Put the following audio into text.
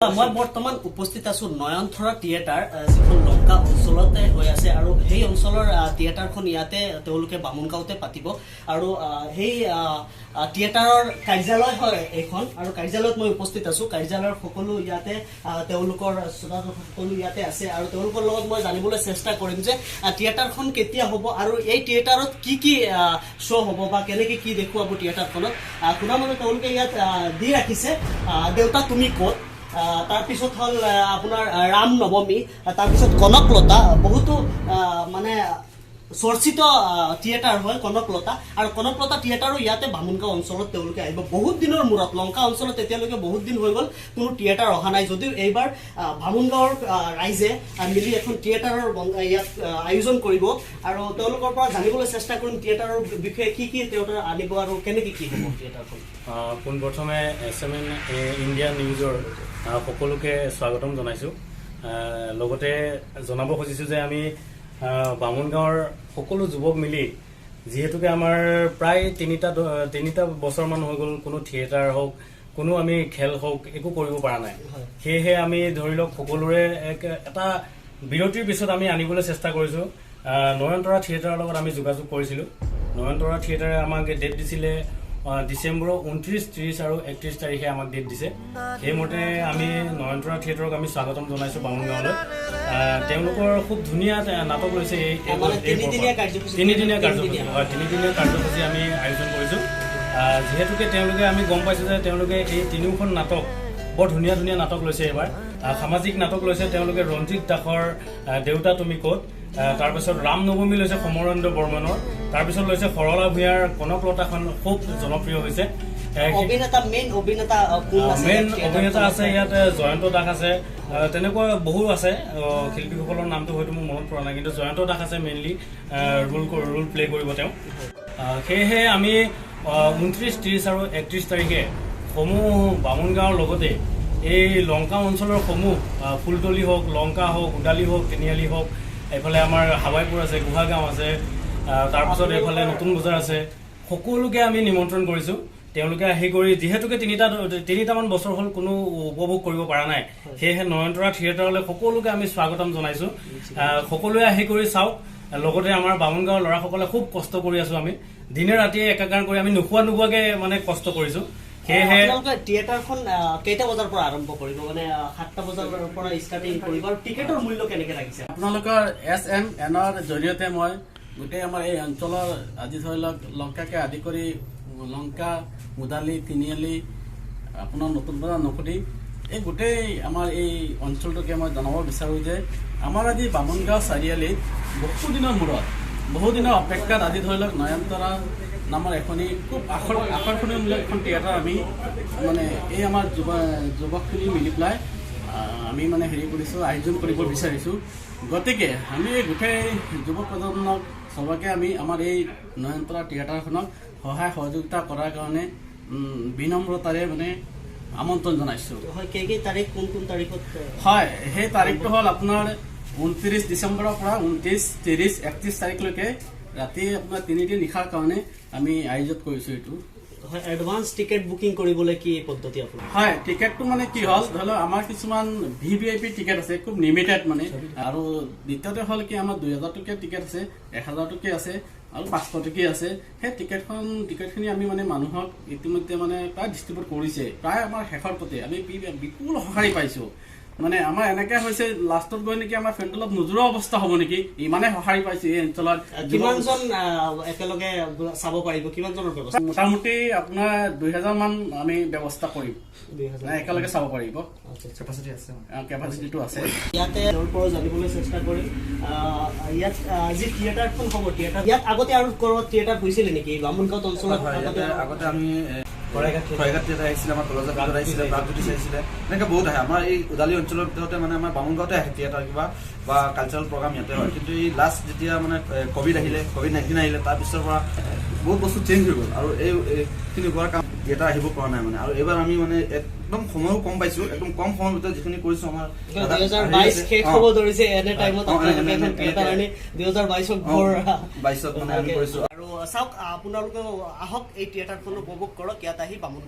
মই বৰ্তমান উপস্থিত আছো নয়নতৰা থিয়েটাৰ, যিখন লংকা অঞ্চলতে হৈ আছে আৰু সেই অঞ্চলৰ থিয়েটাৰখন ইয়াতে তেওঁলোকে বামুণগাঁৱতে পাতিব আৰু সেই থিয়েটাৰৰ কাৰ্যালয় হয় এইখন আৰু কাৰ্যালয়ত মই উপস্থিত আছো। কাৰ্যালয়ৰ সকলো ইয়াতে তেওঁলোকৰ শ্ৰোতা সকলো ইয়াতে আছে আৰু তেওঁলোকৰ লগত মই জানিবলৈ চেষ্টা কৰিম যে থিয়েটাৰখন কেতিয়া হ'ব আৰু এই থিয়েটাৰত কি কি শ্ব' হ'ব বা কেনেকে কি দেখুৱাব থিয়েটাৰখনত। শুনা মতে তেওঁলোকে ইয়াত দি ৰাখিছে দেউতা তুমি ক'ত, তাৰপিছত হ'ল আপোনাৰ ৰাম নৱমী, তাৰপিছত কনকলতা, বহুতো মানে চৰ্চিত থিয়েটাৰ হয় কনকলতা আৰু কনকলতা থিয়েটাৰো ইয়াতে বামুণগাঁও অঞ্চলত তেওঁলোকে আহিব। বহুত দিনৰ মূৰত লংকা অঞ্চলত এতিয়ালৈকে বহুত দিন হৈ গ'ল কোনো থিয়েটাৰ অহা নাই যদিও এইবাৰ বামুণগাঁৱৰ ৰাইজে মিলি এখন থিয়েটাৰৰ ইয়াত আয়োজন কৰিব আৰু তেওঁলোকৰ পৰা জানিবলৈ চেষ্টা কৰিম থিয়েটাৰৰ বিষয়ে কি কি তেওঁলোকে আনিব আৰু কেনেকে কি হ'ব থিয়েটাৰখন। পোনপ্ৰথমে এছ এম এন ইণ্ডিয়া নিউজৰ সকলোকে স্বাগতম জনাইছোঁ। লগতে জনাব খুজিছোঁ যে আমি বামুণগাঁৱৰ সকলো যুৱক মিলি, যিহেতুকে আমাৰ প্ৰায় 3টা বছৰমান হৈ গ'ল কোনো থিয়েটাৰ হওক, কোনো আমি খেল হওক, একো কৰিব পৰা নাই। সেয়েহে আমি ধৰি লওক সকলোৰে এক এটা বিৰতিৰ পিছত আমি আনিবলৈ চেষ্টা কৰিছোঁ। নয়নতৰা থিয়েটাৰৰ লগত আমি যোগাযোগ কৰিছিলোঁ। নয়নতৰা থিয়েটাৰে আমাক ডেট দিছিলে ডিচেম্বৰৰ 29, 30 আৰু 31 তাৰিখে আমাক ডেট দিছে। সেইমতে আমি নয়নতৰা থিয়েটাৰক আমি স্বাগতম জনাইছোঁ বামুণগাঁৱলৈ। তেওঁলোকৰ খুব ধুনীয়া এটা নাটক লৈছে এই মানে এই তিনিদিনীয়া বৰ্ষত। কাৰ্যসূচী। তিনিদিনীয়া কাৰ্যসূচী। তিনিদিনীয়া। হয়, তিনিদিনীয়া কাৰ্যসূচী আমি আয়োজন কৰিছোঁ। যিহেতুকে তেওঁলোকে আমি গম পাইছোঁ যে তেওঁলোকে এই তিনিওখন নাটক বৰ ধুনীয়া ধুনীয়া নাটক লৈছে এইবাৰ। সামাজিক নাটক লৈছে তেওঁলোকে, ৰঞ্জিত দাসৰ দেউতা তুমি ক'ত, তাৰপিছত ৰাম নৱমী লৈছে সমৰেন্দ্ৰ বৰ্মনৰ, তাৰপিছত লৈছে সৰলা ভূঞাৰ কনকলতাখন, খুব জনপ্ৰিয় হৈছে। অভিনেতা, মেইন অভিনেতা কোন আছে? মেইন ইয়াত অভিনেতা আছে থিয়েটাৰখনত? ইয়াত জয়ন্ত দাস আছে, তেনেকুৱা বহু আছে। শিল্পীসকলৰ নামটো হয়তো মোৰ মনত পৰা নাই, কিন্তু জয়ন্ত দাস আছে মেইনলি ৰোল প্লে কৰিব তেওঁ। সেয়েহে আমি 29, 30 আৰু 31 তাৰিখে সমূহ বামুণগাঁৱৰ লগতে এই লংকা অঞ্চলৰ সমূহ ফুলতলি হওক, লংকা হওক, উদালি হওক, তিনিআলি হওক, এইফালে আমাৰ হাৱাইপুৰ আছে, গুহাগাঁও আছে, তাৰপাছত এইফালে নতুন বজাৰ আছে, সকলোকে আমি নিমন্ত্ৰণ কৰিছোঁ। তেওঁলোকে আহি কৰি, যিহেতুকে 3টামান বছৰ হ'ল কোনো উপভোগ কৰিব পৰা নাই, সেয়েহে নয়নতৰা থিয়েটাৰলৈ সকলোকে আমি স্বাগতম জনাইছোঁ। সকলোৱে আহি কৰি চাওক। লগতে আমাৰ বামুণগাঁৱৰ ল'ৰাসকলে খুব কষ্ট কৰি আছো। আমি দিনে ৰাতিয়ে একাকাৰ কৰি আমি নোখোৱা নোবোৱাকে মানে কষ্ট কৰিছো। সেয়েহে আপোনালোকে থিয়েটাৰখন কেইটা বজাৰ পৰা আৰম্ভ কৰিব, মানে 7টা বজাৰ পৰা ষ্টাৰ্টিং কৰিব আৰু টিকেটৰ মূল্য কেনেকে ৰাখিছে? আপোনালোকৰ এছ এম এনৰ জৰিয়তে মই গোটেই আমাৰ এই অঞ্চলৰ আজি ধৰি লওক লংকাকে আদি কৰি লংকা, মুদালি, তিনিআলি, আপোনাৰ নতুন বজাৰ, নখুটি, এই গোটেই আমাৰ এই অঞ্চলটোকে মই জনাব বিচাৰোঁ যে আমাৰ আজি বামুণগাঁও চাৰিআলিত বহুদিনৰ মূৰত, বহুদিনৰ অপেক্ষাত আজি ধৰি লওক নয়নতৰা নামৰ এখনি খুব আকৰ্ষণীয়মূলক এখন থিয়েটাৰ আমি মানে এই আমাৰ যুৱকখিনি মিলি পেলাই আমি মানে হেৰি কৰিছোঁ, আয়োজন কৰিব বিচাৰিছোঁ। গতিকে আমি এই গোটেই যুৱ প্ৰজন্মক চবকে আমি আমাৰ এই নয়নতৰা থিয়েটাৰখনক সহায় সহযোগিতা কৰাৰ কাৰণে বিনম্ৰতাৰে মানে আমন্ত্ৰণ জনাইছোঁ। হয়, কেই কেই তাৰিখ, কোন কোন তাৰিখত? হয়, সেই তাৰিখটো হ'ল আপোনাৰ 29 ডিচেম্বৰৰ পৰা 29, 30, 31 তাৰিখলৈকে ৰাতি আপোনাৰ 3দিন নিশাৰ কাৰণে আমি আয়োজন কৰিছোঁ এইটো। হয়, এডভান্স টিকেট বুকিং কৰিবলৈ কি পদ্ধতি আপোনাৰ? হয়, টিকেটটো মানে কি হ'ল, ধৰি লওক আমাৰ কিছুমান ভিভিআইপি টিকেট আছে, খুব লিমিটেড মানে। আৰু দ্বিতীয়তে হ'ল কি, আমাৰ 2000 টকীয়া টিকেট আছে, 1000 টকীয়া আছে আৰু 500 টকীয়া আছে। সেই টিকেটখিনি আমি মানে মানুহক ইতিমধ্যে মানে প্ৰায় ডিষ্ট্ৰিবিউট কৰিছে। প্ৰায় আমাৰ শেষৰ পথে আমি বিপুল সঁহাৰি পাইছোঁ। মানে আমাৰ এনেকে হৈছে, লাষ্টত গৈ নেকি আমাৰ পেণ্ডেলত নোযোৰা অৱস্থা হ'ব নেকি, ইমানে সঁহাৰি পাইছো এই অঞ্চলত। কিমানজন একেলগে চাব পাৰিব, কিমানজনৰ ব্যৱস্থা? মোটামুটি আপোনাৰ 2000 মান আমি ব্যৱস্থা কৰিম। 2000। নাই, একেলগে চাব পাৰিব। আচ্ছা। কেপাচিটি আছে। কেপাচিটিটো আছে। ইয়াতে তেওঁৰ পৰাও জানিবলৈ চেষ্টা কৰিম। ইয়াত যি থিয়েটাৰখন হ'ব, থিয়েটাৰ ইয়াত আগতে আৰু ক'ৰবাত থিয়েটাৰ হৈছিলে নেকি বামুণগাঁৱত অঞ্চলত? হয়, ইয়াতে আগতে আগতে আমি শৰাইঘাট থিয়েটাৰ আহিছিলে, আমাৰ কলেজৰ ভিতৰত আহিছিলে, প্ৰাগজ্যোতিষ আহিছিলে, এনেকৈ বহুত আহে। আমাৰ এই উদালি অঞ্চলৰ ভিতৰতে মানে আমাৰ বামুণগাঁৱতে আহে থিয়েটাৰ কিবা বা কালচাৰেল প্ৰগ্ৰাম ইয়াতে হয়। কিন্তু এই লাষ্ট যেতিয়া মানে কভিড আহিলে, কভিড-19 আহিলে, তাৰপিছৰ পৰা বহুত বস্তু চেঞ্জ হৈ গ'ল আৰু এইখিনি হোৱাৰ কাৰণ থিয়েটাৰ আহিব পৰা নাই মানে। আৰু এইবাৰ আমি মানে একদম সময়ো কম পাইছোঁ, একদম কম সময়ৰ ভিতৰত যিখিনি কৰিছোঁ আমাৰ 2022 শেষ হ'ব ধৰিছে, এনে টাইমত আপোনালোকে এখন থিয়েটাৰ আনি 2022ক বৰ 22ত মানে আমি কৰিছোঁ। আৰু চাওক, আপোনালোকেও আহক, এই থিয়েটাৰখন উপভোগ কৰক ইয়াত আহি বামুণ